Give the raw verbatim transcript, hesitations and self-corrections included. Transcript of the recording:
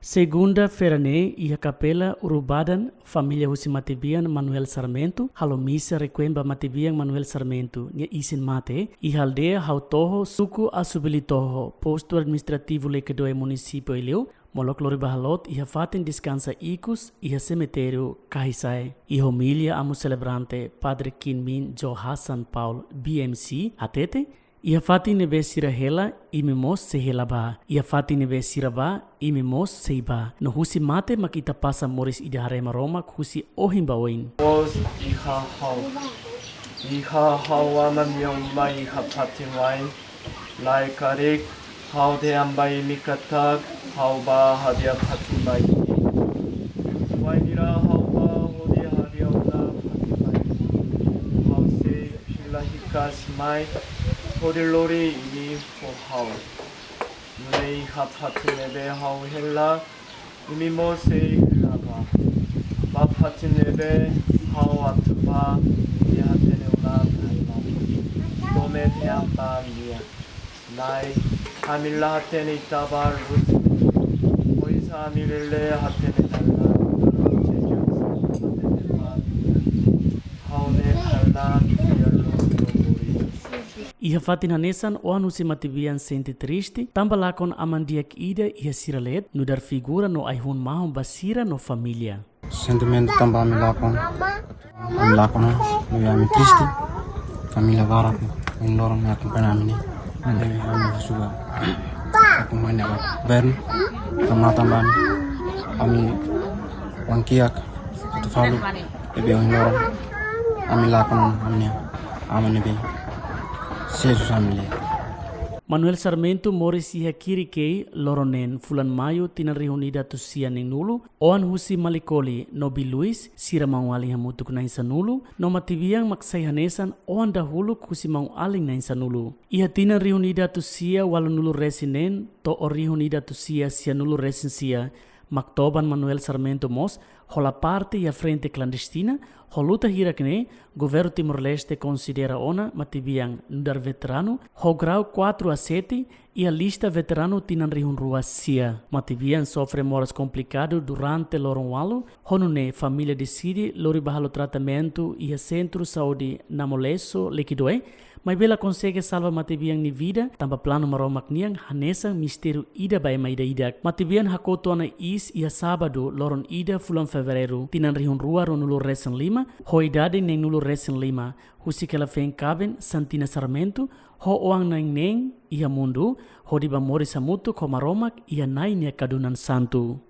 Segunda-feira ne'e iha Kapela Urubadan, família husi matebian Manuel Sarmento halo misa requiem ba matebian Manuel Sarmento nia isin mate iha aldeia Hautoho, suku Asubilitoho, postu administrativu Lekedoe, munisípiu Aileu, molok lori ba haloot iha fatin deskansa ikus iha semitériu Kahisae. Iha omilia, amu selebrante, Padre Kinmin Jo Hassan Paul, B M C, hatete, iha fatin ne'ebé sira hela, imi mós sei hela bá. Iha fatin ne'ebé sira bá, imi mós sei bá. No husi mate mak ita pasa moris ida haree Maromak husi ohin ba oin. Mós iha ha'u. Iha ha'u Aman nia uma iha fatin wa'in. Lae karik, ha'u dehan ba imi katak, ha'u bá hadi'a fatin ba imi. Wainhira ha'u bá hodi hadi'a ona fatin ba imi, ha'u sei fila hikas mai hodi lori imi fó ha'u. Nune'e iha fatin ne'ebé ha'u hela, imi mós sei hela bá. Ba fatin ne'ebé ha'u atu bá, nia hatene ona kalan. Tome dehan ba nia: Na'i, ami la hatene Ita-Boot, oinsá ami bele hatene dalan? Hatene ba nia. Ha'u-nia dalan di'ak no moris. Iha fatin hanesan, oan husi matebian sente triste tanba lakon aman di'ak ida iha sira leet, nu'udar figura no ai-hun mahon ba sira no família. Sentimentu tanba ami lakon, ami lakon, ami, ami triste. Família barak ohin loron nia akompaña ami ne'e. Ami, ami suga akompaña ba governu, tanba tanba ami, ami oan kiak atu faluk, ne'ebé ohin loron ami lakon ami-nia aman ne'ebé sesu ami leet. Manuel Sarmento moris iha Kirikei, Lorone, fulan Maiu tinan rihun ida atus sia neen-nulu, oan husi Malikoli no Biluis, sira maun-alin hamutuk na'in sanulu, no matebian mak sai hanesan oan dahuluk husi maun-alin na'in sanulu. Iha tinan rihun ida atus sia ualunulu resin neen to'o rihun ida atus sia sianulu resin sia, mak toban Manuel Sarmento mós hola parte iha frente klandestina, ho luta hirak ne'e, governu Timor-Leste konsidera ona matebian nu'udar veteranu ho grau kuatru a sete iha lista veteranu tinan rihun rua sia. Matebian sofre moras komplikadu durante loron ualu, ho nune'e família deside lori bá halo tratamentu iha Sentru Saúde Namoleso, Lekedoe, maibé la konsege salva matebian nia vida, tanba planu Maromak nian hanesan mistériu ida ba ema ida-idak. Matebian hakotu ona iis iha sábadu, loron ida, fulan Fevereiru, tinan rihun rua ruanulu resin lima, ho idade neen-nulu resin lima, husik hela feen kaben Santina Sarmento ho oan na'in neen iha mundu, hodi bá moris hamutuk ho Maromak iha Na'i nia kadunan santu.